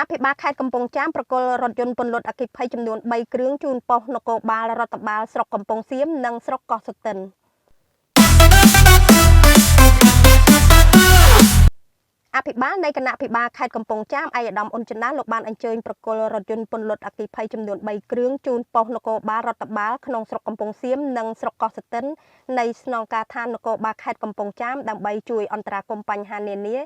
អភិបាលខេត្តកំពង់ចាមប្រគល់រថយន្តពន្លត់អគ្គិភ័យចំនួន3គ្រឿងជូនប៉ុស្តិ៍នគរបាលរដ្ឋបាលស្រុកកំពង់សៀមនិងស្រុកកោះសុទិនអភិបាលនៃគណៈអភិបាលខេត្តកំពង់ចាមឯកឧត្តមអ៊ុនចិន្តាលោកបានអញ្ជើញប្រគល់រថយន្តពន្លត់អគ្គិភ័យចំនួន3គ្រឿងជូនប៉ុស្តិ៍នគរបាលរដ្ឋបាលក្នុងស្រុកកំពង់សៀមនិងស្រុកកោះសុទិននៃស្នងការដ្ឋាននគរបាលខេត្តកំពង់ចាមដើម្បីជួយអន្តរាគមន៍បញ្ហានានា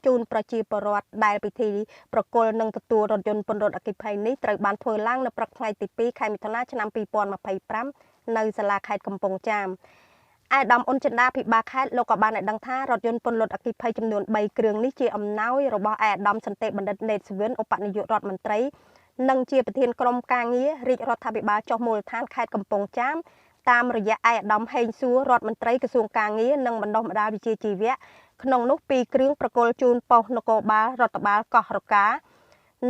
ជូនប្រជាពលរដ្ឋដែលពិធីប្រគល់និងទទួលរថយន្តពន្លត់អគ្គិភ័យនេះត្រូវបានធ្វើឡើងនៅព្រឹកថ្ងៃទី2ខែមិថុនាឆ្នាំ2025នៅសាលាខេត្តកំពង់ចាមឯកឧត្តមអ៊ុនចិន្តាភិបាលខេត្តលោកក៏បានឲ្យដឹងថារថយន្តពន្លត់អគ្គិភ័យចំនួន3គ្រឿងនេះជាអំណោយរបស់ឯកឧត្តមសន្តិបណ្ឌិតនេតសវឿនឧបនាយករដ្ឋមន្ត្រីនិងជាប្រធានក្រុមការងាររាជរដ្ឋាភិបាលចុះមូលដ្ឋានខេត្តកំពង់ចាមតាមរយៈឯកឧត្តមហេងសួររដ្ឋមន្ត្រីក្រសួងការងារនិងបណ្ដុះបណ្ដាលវិជ្ជាជីវៈក្នុងនោះ2គ្រឿងប្រគល់ជូនប៉ុស្តិ៍នគរបាលរដ្ឋបាលកោះរកា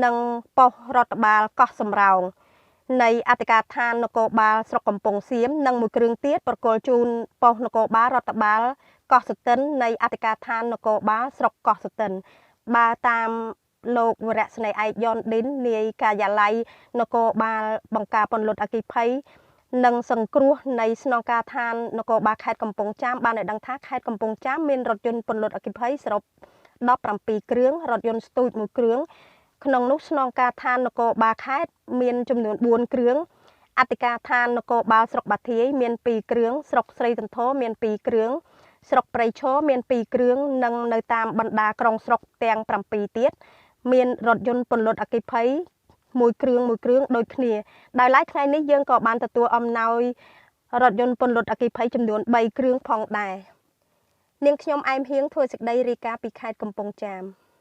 និងប៉ុស្តិ៍រដ្ឋបាលកោះសំរោងនៃអធិការដ្ឋាននគរបាលស្រុកកំពង់សៀមនិងមួយគ្រឿងទៀតប្រគល់ជូនប៉ុស្តិ៍នគរបាលរដ្ឋបាលកោះសុទិននៃអធិការដ្ឋាននគរបាលស្រុកកោះសុទិនបើតាមលោកវរៈស្នេហ៍ឯកយ៉ុនឌិននាយការិយាល័យនគរបាលបង្ការពន្លត់អគ្គិភ័យនិងសង្គ្រោះនៃស្នងការដ្ឋាននគរបាលខេត្តកំពង់ចាមបានឲ្យដឹងថាខេត្តកំពង់ចាមមានរថយន្តពន្លត់អគ្គិភ័យសរុប17គ្រឿងរថយន្តស្ទូច1គ្រឿងក្នុងនោះស្នងការដ្ឋាននគរបាលខេត្តមានចំនួន4គ្រឿងអធិការដ្ឋាននគរបាលស្រុកបាធាយមាន2គ្រឿងស្រុកស្រីសន្ធរមាន2គ្រឿងស្រុកព្រៃឈរមាន2គ្រឿងនិងនៅតាមបណ្ដាក្រុងស្រុកទាំង7ទៀតមានរថយន្តពន្លត់អគ្គិភ័យមួយគ្រឿងមួយគ្រឿងដូចគ្នាដោយឡែកថ្ងៃនេះយើងក៏បានទទួលអំណោយរថយន្តពន្លត់អគ្គិភ័យចំនួន3គ្រឿងផងដែរនាងខ្ញុំអែមហៀងធ្វើសេចក្តីរាយការណ៍ពីខេត្តកំពង់ចាម។